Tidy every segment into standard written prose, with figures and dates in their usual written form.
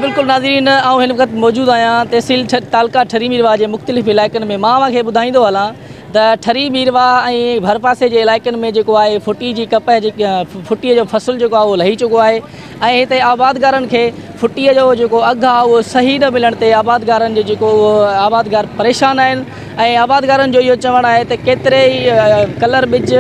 بلڪل ناظرين آئون هن وقت موجود آهيان تحصيل تعلقه ٺري ميرواهه جي مختلف علائقن ۾ مان اوهان کي ٻڌائيندو هلان ته ٺري ميرواهه ۽ ڀرپاسي جي علائقن ۾ جيڪو آهي ڦٽي جي ڪپهه جي ڦٽي جو فصل جيڪو آهي اهو لهي چڪو آهي ۽ هتي آبادگارن کي ڦٽي جو جيڪو اگهه آهي اهو صحيح نه ملڻ تي آبادگارن جو جيڪو اهو آبادگار پريشان آهن ۽ آبادگارن جو اهو چوڻ آهي ته ڪيتري ئي ڪلر ٻج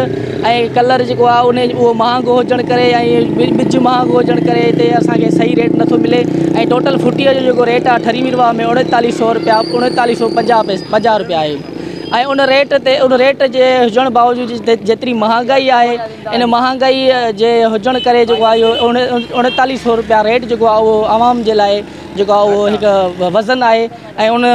۽ ڪلر جيڪو آهي ان اهو مهانگو هجڻ ڪري ۽ ٻج مهانگو هجڻ ڪري هتي اسانکي صحيح ريٽ نٿو ملي ۽ ٽوٽل ڦٽي جو جيڪو ريٽ آهي ٺري ميرواهه ۾ اوڻيتاليهه سو روپيا اوڻيتاليهه سو پنجاهه پئسا پنجاهه روپيا آهي ۽ ان ريٽ تي ان ريٽ جي هجڻ باوجود جيتري مهانگائي آهي ان مهانگائي جي هجڻ ڪري جيڪو آهي اهو اوڻيتاليهه سو روپيا ريٽ جيڪو آهي اهو عوام جي لاء جيڪو آهي اهو هڪ وزن آهي ۽ ان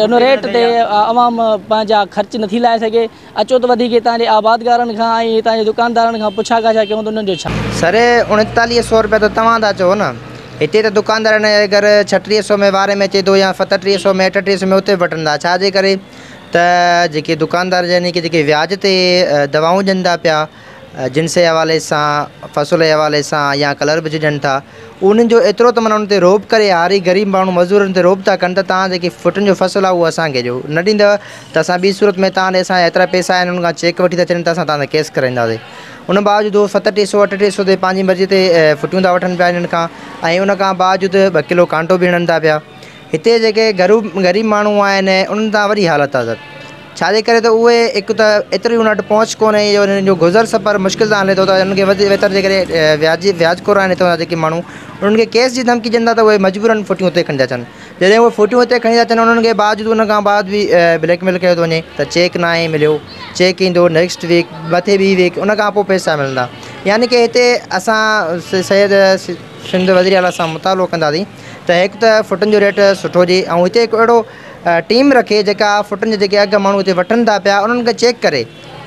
ان ريٽ تي عوام پنهنجا خرچ نٿي لاهي سگهي اچو ته وڌيڪ هتان جي آبادگارن کان ۽ هتان جي دڪاندارن کان پڇا ڳاڇا ڪيون ته انهن جو ڇا. سر اوڻيتاليهه سو روپيا ته توهان ٿا چئو نه هتي ته دڪاندارن اگر ڇٽيهه سو ۾ واري ۾ اچي ٿو يا ستٽيهه سو ۾ اٺٽيهه سو ۾ اتي به وٺن ٿا ڇا جي ڪري ته جيڪي دڪاندار يعني ڪي جيڪي وياج تي دوائون ڏين ٿا پيا جنس جي حوالي سان فصل جي حوالي سان يا ڪلر به ڏين ٿا انهن جو ايترو ته معنيٰ انهن تي رعب ڪري هاري غريب ماڻهو مزورن تي رعب ٿا ڪن ته توهان جيڪي ڦٽن جو فصل آهي اهو اسان کي ڏيو نه ڏيندؤ ته اسان ٻي صورت ۾ توهان ڏي اسان جا ايترا پئسا آهن انهن کان چيڪ وٺي ٿا ڇڏن ته اسان توهان تي ڪيس ڪرائينداسين ان باوجود هو ستٽيهه سو اٺٽيهه سو تي پنهنجي مرضي تي ڦٽيون ٿا وٺن پيا انهن کان ۽ ان کان باوجود ٻه ڪلو ڪانٽو به هڻن ٿا پيا هتي جيڪي غريب ماڻهو آهن انهن تان وڏي حالت آهي سر ڇا جي ڪري ته اهي هڪ ته ايتري انهن وٽ پهچ ڪونهي جو انهن جو گذر سفر مشڪل سان هلي ٿو ته انهن کي وڌ ويتر جي ڪري وياجي وياج خور آهن هتان جا جيڪي ماڻهو انهن کي ڪيس جي ڌمڪي ڏين ٿا ته اهي مجبورن ڦٽيون اتي کڻي ٿا اچن جڏهن اهي ڦٽيون اتي کڻي ٿا اچن انهن کي باوجود ان کان بعد به بليڪ ميل ڪيو ٿو وڃي ته چيڪ ناهي مليو چيڪ ايندو نيڪسٽ ويڪ مٿي ٻي ويڪ ان کان پوء پئسا ملندا يعني ڪي هتي اسان سيد سنڌ وزير اعليٰ سان مطالبو ڪنداسين ته هڪ ته ڦٽن جو ريٽ سٺو ڏئي ۽ هتي هڪ اهڙو ٽيم رکي جيڪا ڦٽن جا جيڪي اگهه ماڻهو هتي وٺن ٿا پيا انهن کي چيڪ ڪري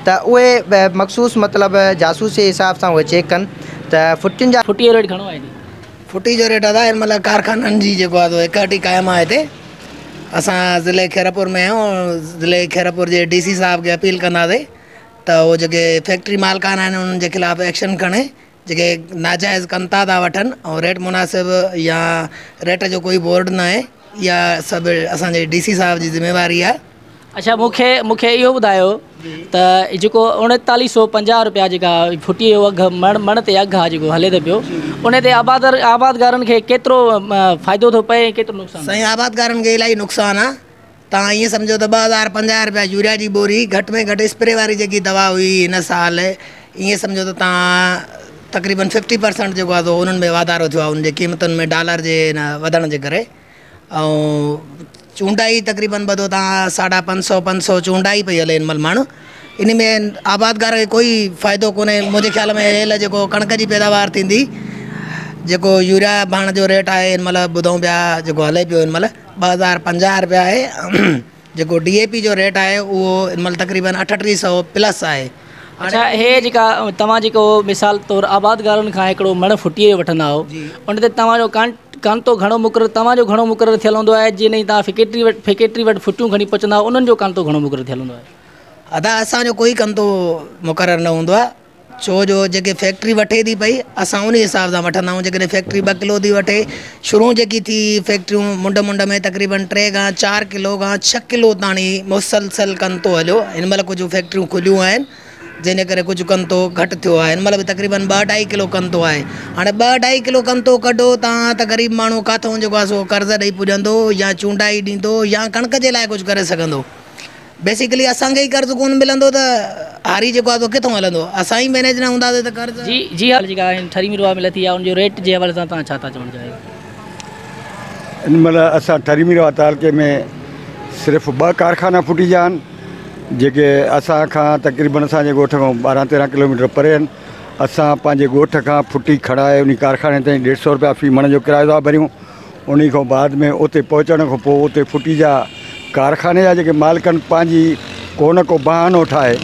ته اهي مخصوص مطلب جاسوسي حساب سان اهي چيڪ ڪن ته ڦٽين جا ڦٽي جو ريٽ گهڻو آهي جي؟ ڦٽي جو ريٽ ادا هن مهل ڪارخانن جي جيڪو آهي سو هڪ هٽي قائم آهي هتي اسان ضلعي خيرپور ۾ آهيون ضلعي خيرپور جي ڊي سي صاحب کي اپيل ڪنداسين ته اهو جيڪي فيڪٽري مالڪان آهن انهن جي خلاف ايڪشن کڻي جيڪي ناجائز ڪنتا ٿا وٺن ۽ ريٽ مناسب يا ريٽ جو ڪوئي بورڊ ناهي اها سڀ اسان جي ڊي سي صاحب جي ذميواري آهي. اڇا مون کي مون کي اهو ٻڌايو ته جيڪو اوڻيتاليهه سو پنجاهه روپيا جيڪا ڦٽي جو اگهه مڻ مڻ تي اگهه آهي جيڪو هلي ٿو پيو ان تي آباد آبادگارن کي ڪيترو فائدو ٿو پئي ۽ ڪيترو نقصان؟ سائين آبادگارن کي الاهي نقصان آهي توهان ائين سمجهو ته 2050 رپيا يوريا جي ٻوري گهٽ ۾ گهٽ اسپري واري جيڪي دوا هئي هن سال ائين سمجهو ته توهان تقريبن ففٽي پرسنٽ جيڪو آهي سو انهن ۾ واڌارو ٿيو آهي ان جي قيمتن ۾ ڊالر جي هن وڌڻ جي ڪري ۽ چونڊائي تقريبن ٻڌو توهان ساڍا پنج سو پنج سو چونڊائي پئي هلي هن مهل مڻ ان ۾ آبادگار کي ڪوئي فائدو ڪونهي منهنجي خيال ۾ هيل جيڪو ڪڻڪ جي پيداوار ٿيندي جيڪو يوريا ڀاڻ جو ريٽ آهي هن مهل ٻڌون پيا جيڪو هلي پيو هن مهل 2050 رپيا آهي جيڪو ڊي اي پي جو ريٽ آهي اهو هن مهل تقريبن اٺٽيهه سئو پلس آهي. اڇا هي جيڪا توهان جيڪو مثال طور آبادگارن کان هڪڙو مڻ ڦٽيء جو وٺندا آهيو ان تي توهان جو ڪانتو گهڻو مقرر توهان جو گهڻو مقرر ٿيل هوندو آهي جي نه توهان فيڪٽري وٽ فيڪٽري وٽ ڦٽيون کڻي پهچندا آهيو انهن جو ڪانتو گهڻو مقرر ٿيل هوندو آهي. ادا اسان جو ڪوئي ڪانتو مقرر نه هوندو آهي ڇو جو جيڪي فيڪٽري وٺي ٿي پئي اسان انهي حساب سان وٺندا آهيون جيڪڏهن فيڪٽري ٻه ڪلو ٿي وٺي شروع جيڪي ٿي فيڪٽريون منڍ منڍ ۾ تقريبن ٽي کان چار ڪلو کان ڇهه ڪلو تاڻي مسلسل ڪنتو هليو هن مهل ڪجهه فيڪٽريون کليون آهن جنهن جي ڪري ڪجهه ڪنتو گهٽ ٿيو آهي هن مهل به تقريبن ٻه اڍائي ڪلو ڪنتو آهي هاڻي ٻه اڍائي ڪلو ڪنتو ڪڍو تان ته غريب ماڻهو ڪاٿون جيڪو آهي سو قرض ڏئي پڄندو يا چونڊائي ڏيندو يا ڪڻڪ جي لاء ڪجهه ڪري سگهندو. بيسيڪلي اسان کي ئي قرض ڪونه ملندو ته هاري جيڪو آهي سو ڪٿون هلندو اسان ئي مينيج نه هونداسين ته قرض. جي جي حال جيڪا آهن ٺري ميرواهه ۾ لٿي آهي ان جو ريٽ جي حوالي سان توهان ڇا ٿا چوڻ چاهيو. هن مهل اسان ٺري ميرواهه تعلقي ۾ صرف ٻه ڪارخانا ڦٽي جا آهن جيڪي اسان کان تقريبن اسان جي ڳوٺ کان ٻارهن تيرهن ڪلوميٽر پري آهن اسان پنهنجي ڳوٺ کان ڦٽي کڻائي ان ڪارخاني تائين ڏيڍ سو روپيا في مڻ جو ڪرايو ٿا ڀريون انهي کان بعد ۾ اتي پهچڻ کان پوء اتي ڦٽي جا ڪارخاني جا جيڪي مالڪن پنهنجي ڪو نه ڪو بهانو ٺاهي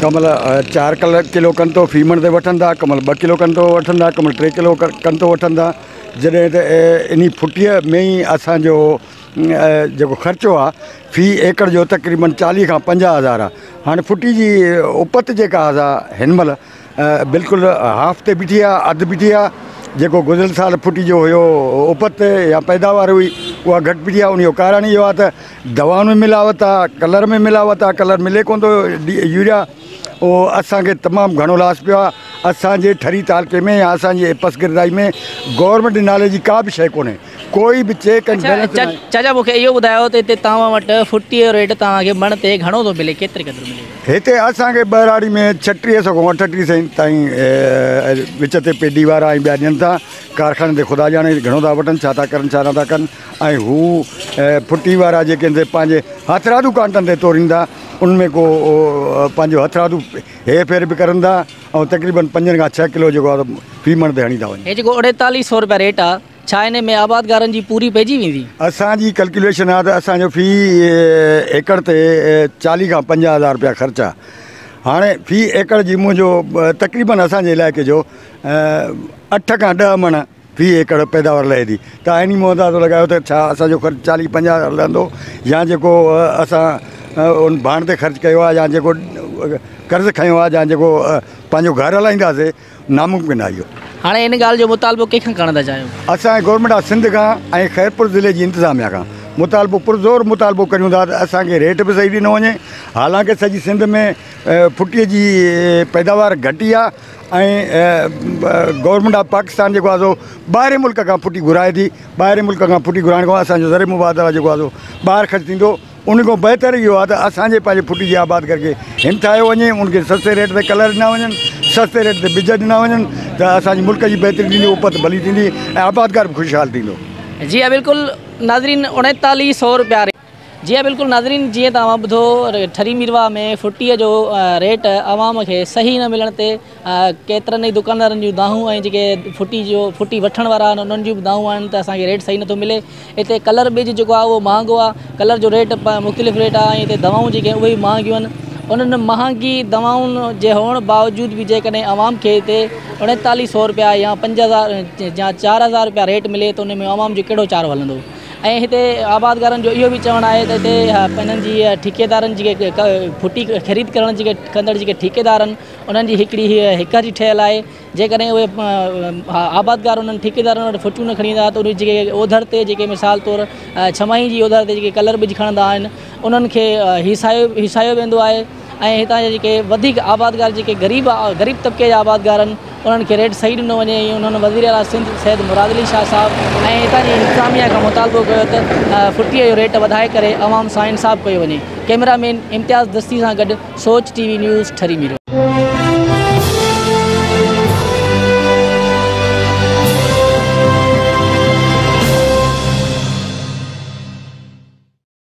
ڪنهن مهل چار ڪلو ڪنتو في مڻ تي وٺن ٿا ڪنهن مهل ٻه ڪلو ڪنتو وٺن ٿا ڪنهن مهل ٽي ڪلو ڪنتو وٺن ٿا جڏهن ته انهي ڦٽيء ۾ ئي اسانجو جيڪو خرچو آهي في ايڪڙ جو تقريبن چاليهه کان پنجاهه هزار آهي هاڻي ڦٽي جي اپت جيڪا آهي سا هن مهل بلڪل هاف تي بيٺي آ اڌ بيٺي آ جيڪو گذريل سال ڦٽي جو هيو اپت يا پيداوار هئي اها گهٽ پئي آهي. ان جو ڪارڻ اهو آهي ته دوائن ۾ ملاوت آهي، ڪلر ۾ ملاوت آهي، ڪلر ملي ڪونه ٿو يوريا، اهو اسان کي تمام گهڻو لاس پيو آهي. اسان جي ٺري تعلقي ۾ يا اسان جي پسگردائي ۾ گورنمينٽ نالي جي ڪا به شيء ڪونهي، ڪوئي به چيڪ اينڊ بيلنس ناهي. چاچا مون کي اهو ٻڌايو ته هتي توهان وٽ ڦٽي جو ريٽ توهان کي مڻ تي گهڻو ٿو ملي، ڪيتري قدر ملي ٿو؟ هتي اسان کي ٻهراڙي ۾ 36 سو کان 38 سئين تائين وچ تي پيڊي وارا ۽ ٻيا ڏين ٿا. ڪارخاني تي خدا ڄاڻي گهڻو ٿا وٺن، ڇا ٿا ڪرن ڇا نٿا ڪن. ۽ هو ڦٽي وارا جيڪي آهن سي پنهنجي هٿرادو ڪانٽن تي تورين ٿا، ان ۾ ڪو پنهنجو هٿرادو هير ڦير به ڪرن ٿا ۽ تقريبن 5 کان 6 ڪلو جيڪو آهي في مڻ تي هڻي ٿا وڃن. هي جيڪو 39 سو روپيا ريٽ آهي، ڇا ان ۾ آبادگارن جي پوري پئجي ويندي؟ اسان جي ڪلڪيوليشن آهي ته اسان جو في ايڪڙ تي 40 کان 50 هزار روپيا خرچ آهي. هاڻي في ايڪڙ جي منهنجو تقريبن اسان جي علائقي جو 8 کان 10 مڻ في ايڪڙ پيداوار لهي ٿي ته انهي مون اندازو لڳايو ته ڇا اسان جو خرچ 40 50 هزار لهندو يا جيڪو اسان ان ڀاڻ تي خرچ ڪيو آهي يا جيڪو قرض کنيو آهي يا جيڪو پنهنجو گهر هلائينداسي، ناممڪن آهي اهو. هاڻي ان ڳالهه جو مطالبو ڪنهن کان ڪرڻ ٿا چاهيو؟ اسان گورنمينٽ آف سنڌ کان ۽ خيرپور ضلعي جي انتظاميا کان مطالبو پرزور مطالبو ڪريون ٿا ته اسان کي ريٽ به صحيح ڏنو وڃي. حالانڪه سڄي سنڌ ۾ ڦٽي جي پيداوار گهٽي آهي ۽ گورنمينٽ آف پاڪستان جيڪو آهي سو ٻاهرين ملڪ کان ڦٽي گهرائي ٿي. ٻاهرين ملڪ کان ڦٽي گهرائڻ کان اسان جو زر مبادله جيڪو آهي سو ٻاهر خرچ ٿيندو. ان کان بهتر اهو آهي ته اسان جي پنهنجي ڦٽي جي آبادگار کي همٿايو وڃي، ان کي سستي ريٽ تي ڪلر ڏنا وڃن، سستي ريٽ تي ٻج ڏنا وڃن ته اسان جي ملڪ جي بهتري ٿيندي، اپت ڀلي ٿيندي ۽ آبادگار به خوشحال ٿيندو. جي ها بلڪل ناظرين 39 سو روپيا جي ها بلڪل ناظرين جيئن ته اوهان ٻڌو ٺري ميرواهه ۾ ڦٽي جو ريٽ عوام کي صحيح نه ملڻ تي ڪيترن ئي دڪاندارن جون دانهون ۽ جيڪي ڦٽي جو ڦٽي وٺڻ وارا آهن انهن جون به دانهون آهن ته اسان کي ريٽ صحيح نٿو ملي. هتي ڪلر ٻج جيڪو آهي اهو مهانگو آهي، ڪلر جو ريٽ مختلف ريٽ آهي ۽ هتي دوائون جيڪي آهن اهي به مهانگيون آهن. انهن مهانگي دوائن جي هئڻ باوجود به جيڪڏهن عوام کي هتي 39 سو روپيا يا 5000 يا 4000 روپيا ريٽ ملي ته ان ۾ عوام جو ڪهڙو چارو هلندو. ۽ هتي آبادگارن جو اهو به چوڻ آهي ته هتي انهن جي ٺيڪيدارن جيڪي ڦٽي خريد ڪرڻ جيڪي ڪندڙ جيڪي ٺيڪيدار آهن انهن جي هڪڙي هيء هڪ جي ٺهيل آهي، جيڪڏهن اهي آبادگار انهن ٺيڪيدارن وٽ ڦٽيون نه کڻي ايندا ته انهن جيڪي اوڌر تي جيڪي مثال طور ڇماهي جي اوڌر تي جيڪي ڪلر ٻج کڻندا آهن انهن کي هيسايو ويندو آهي ۽ هتان جا جيڪي وڌيڪ آبادگار جيڪي غريب غريب طبقي جا آبادگار آهن انهن کي ريٽ صحيح ڏنو وڃي ۽ انهن وزير اعليٰ سنڌ سيد مراد علي شاهه صاحب ۽ هتان جي انتظاميا کان مطالبو ڪيو ته ڦٽيء جو ريٽ وڌائي ڪري عوام سان انصاف ڪيو وڃي. ڪئميرا مين امتياز دستي سان گڏ سوچ ٽي وي نيوز ٺري ميرواهه.